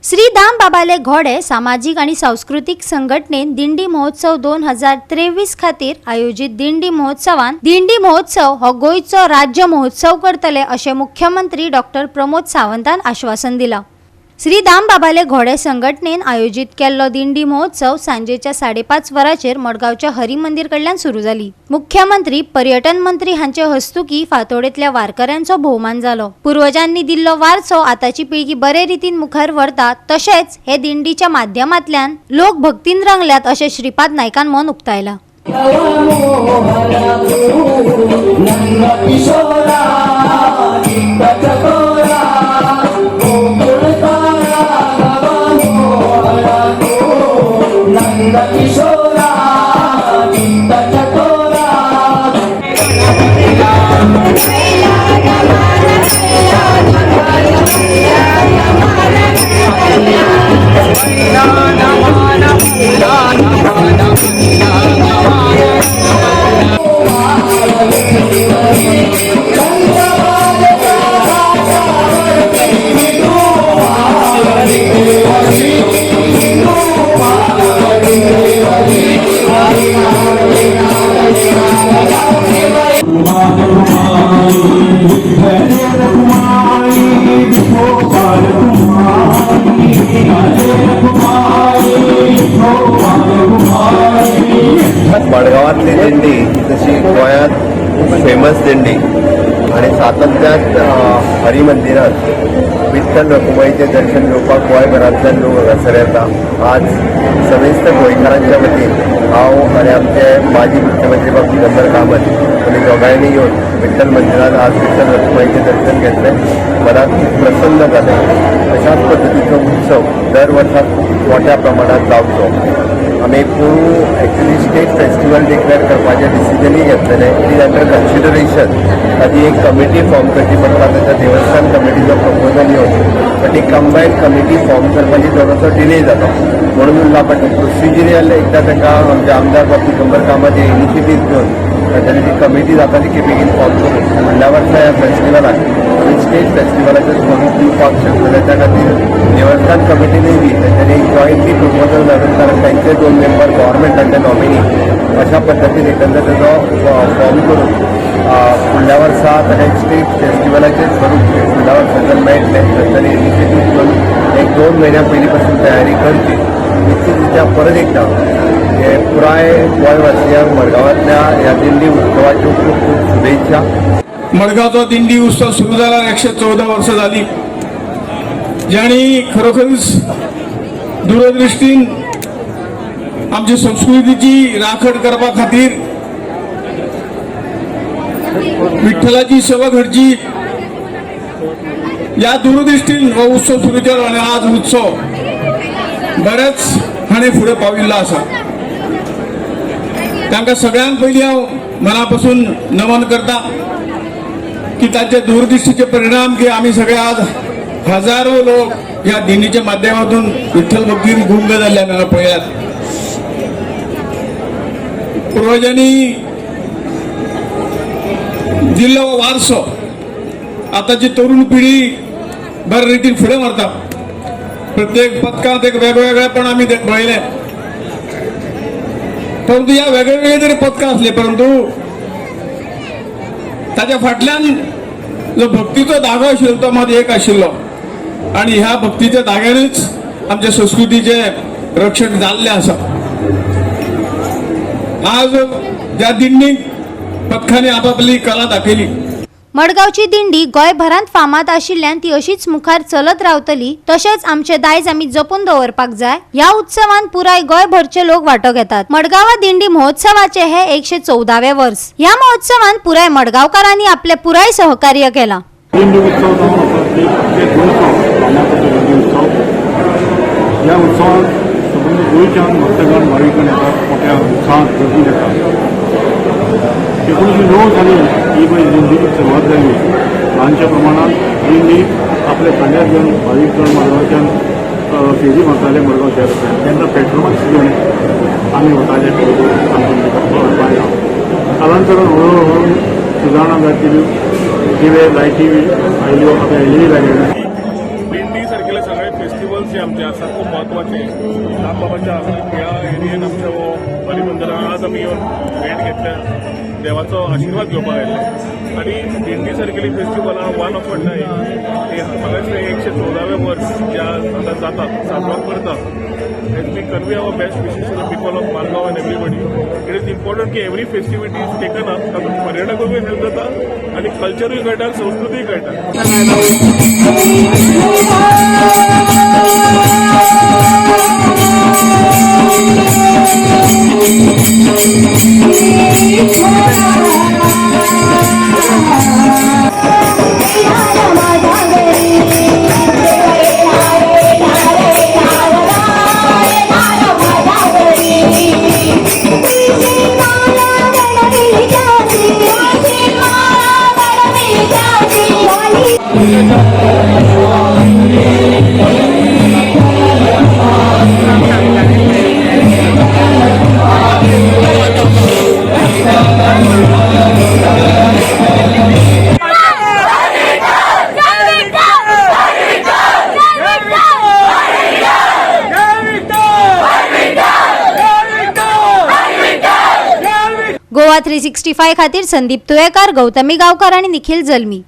श्री दाम बाबाले घोडे सामाजीक आनी सांस्कृतीक संघटनेन दिंडी महोत्सव 2023 खातीर आयोजीत दिंडी महोत्सवान दिंडी महोत्सव हो गोंयचो राज्य महोत्सव करतले अशें मुख्यमंत्री डॉक्टर प्रमोद सावंतान आश्वासन दिलां. श्री दाम बाबाले घोडे संघटनेन आयोजीत केल्लो दिंडी महोत्सव सांजेच्या 5:30 वरांचेर मडगांवच्या हरी मंदिर कडल्यान सुरू जाली. मुख्यमंत्री, पर्यटन मंत्री हांचे हस्तुकी फातोडेंतल्या वारकऱ्यांचो भोवमान जालो. पुर्वजांनी दिल्लो वारसो आतांची पिळगी बरे रितीन मुखार व्हरता, तशेंच हे दिंडीच्या माध्यमांतल्यान लोक भक्तीन रंगल्यात अशें श्रीपाद नायकान मन उक्तायलां. नंदकिशोरा चकोरा गोकुळतारा मोहरा नंदकिशोरा चकोरा. मडगांवांतली दिंडी तशी गोंयांत फेमस दिंडी आनी सातत्यान हरी मंदिरात विठ्ठल रखुमाईचें दर्शन घेवपाक गोंयभरांतल्यान लोक हांगासर येता. आज समेस्त गोंयकारांच्या वतीन हांव आनी आमचे माजी मुख्यमंत्री बाब दिगंबर कामत आमी दोगांयनी येवन विठ्ठल मंदिरात आज विठ्ठल रखुमाईचें दर्शन घेतलें. मनाक खूब प्रसन्न जालें. अशाच पद्दतीचो उत्सव दर वर्सा खूब मोठ्या प्रमाणात जावचो. आमी पोरूं एक्चुअली स्टेट फेस्टिवल डिक्लेअर करपाचें डिसिजनूय घेतलेलें. It is under consideration. ताजी एक कमिटी फॉर्म करची पडटा. ताच्या देवस्थान कमिटीचो प्रपोजल येवन, बट एक कंबायन कमिटी फॉर्म करपाची थोडोसो डिले जालो म्हणून उरला. बट प्रोसिजरल एकदां तांकां आमचे आमदार बाब दिगंबर कामत हे इनिशिएटीव घेवन तांच्यांनी ती कमिटी जाता ती बेगीन फॉर्म करून फुडल्या वर्सा ह्या फेस्टिवलाक आमी स्टेट फेस्टिवलाचें स्वरूप दिवपाक शकतले. त्या खातीर देवस्थान कमिटीनूय बी तांच्यांनी जॉयंटली प्रपोजल धाडून, कारण तांचे दोन मेंबर गव्हर्मेंटाचे नॉमिनी, अशा पद्दतीन एकंदर ताजो फॉर्म करून फुडल्या वर्सा ताका एक स्टेट फेस्टिवलाचें स्वरूप फुडल्या वर्साच्यान मेळटलें. तांच्यांनी इनिशिएटीव घेवन एक 2 म्हयन्या पयलीं पासून तयारी करची. निश्चित परत एकदां हे पुराय गोंयवासियांक मडगांवांतल्या ह्या दिंडी उत्सवाच्यो खूब खूब शुभेच्छा. मडगांवचो दिंडी उत्सव सुरू जाला 114 वर्सां जाली. ज्यांनी खरोखरीच दूरदृष्टीन आमची संस्कृतीची राखण करपा खातीर, विठ्ठलाची सेवा घडची या दूरदृष्टीन हो उत्सव सुरू केलो आनी आज उत्सव बरेच हाणें फुडें पाविल्लो आसा. तांकां सगळ्यांत पयलीं हांव मना पासून नमन करता की तांचे दूरदृष्टीचे परिणाम की आमी सगळे आज हजारो लोक ह्या दिंडीच्या माध्यमातून विठ्ठल भक्तीन गुंग जाल्ले आमी हांगा पळयात. पुर्वजांनी दिल्लो हो वारसो आतांची तरुण पिढी बऱ्या रितीन फुडें व्हरता. प्रत्येक पथकांत एक वेगवेगळेपण आमी ते पळयलें, परंतु ह्या वेगवेगळे जरी पथकां असली, परंतु ताच्या फाटल्यान जो भक्तीचो धागो आशिल्लो तो मात एक आशिल्लो आणि ह्या भक्तीच्या धाग्यानच आमच्या संस्कृतीचें रक्षण जाल्लें आसा. आज ज्या दिंडीक पथकांनी आपापली कला दाखयली. मडगांवची दिंडी गोंयभरांत फामाद आशिल्ल्यान ती अशीच मुखार चलत रावतली. तशेंच आमचे दायज आमी जपून दवरपाक जाय. ह्या उत्सवान पुराय गोंयभरचे लोक वांटो घेतात. मडगांवा दिंडी महोत्सवाचे हे 114वे वर्स. ह्या महोत्सवान पुराय मडगांवकारांनी आपले पुराय सहकार्य केलां. दिंडी उत्सव जावन आसा ते गोंयचो फामाद असो दिंडी उत्सव. ह्या उत्सवात सबंद गोंयच्यान भक्तगण, भाविकगण येतात, मोठ्या उत्साहात गर्दी येतात. 1909 साली ही पळय दिंडीची सुरवात जाली. ल्हानशा प्रमाणात दिंडी आपल्या खांद्यार घेवन भाविकगण मडगांवच्यान फेरी मारताले मडगांव शहरांतल्यान. तेन्ना पेट्रोमाक्स घेवन आमी वताले बरोबर. कालांतरान हळूहळू हळू सुदारणा जात गेल्यो, दिवे, लायटी आयल्यो, आतां एलईडी लायल्यो. दिंडी सारकेले सगळे फेस्टिवल्स देवळाचे आमचे आसा खूब म्हत्वाचे रामबाबाच्या ह्या एरियेन आमच्या हो हरिमंदिरान आज आमी येवन भेट घेतल्या, देवाचो आशिर्वाद घेवपाक आयले आनी दिंडी सारकेली फेस्टिवलां वन ऑफ अ टायम हे म्हाका दिसता 114वें वर्स ज्या आतां जाता साजरो करता. Let me convey our best wishes to the people of Margao and everybody. It is important की every festivity is taken up. तातूंत पर्यटकांकूय हेल्प जाता आनी कल्चरूय कळटा, संस्कृतीय कळटा. गोवा 365 खातीर संदीप तुयेकार, गौतमी गावकर आणि निखिल जल्मी.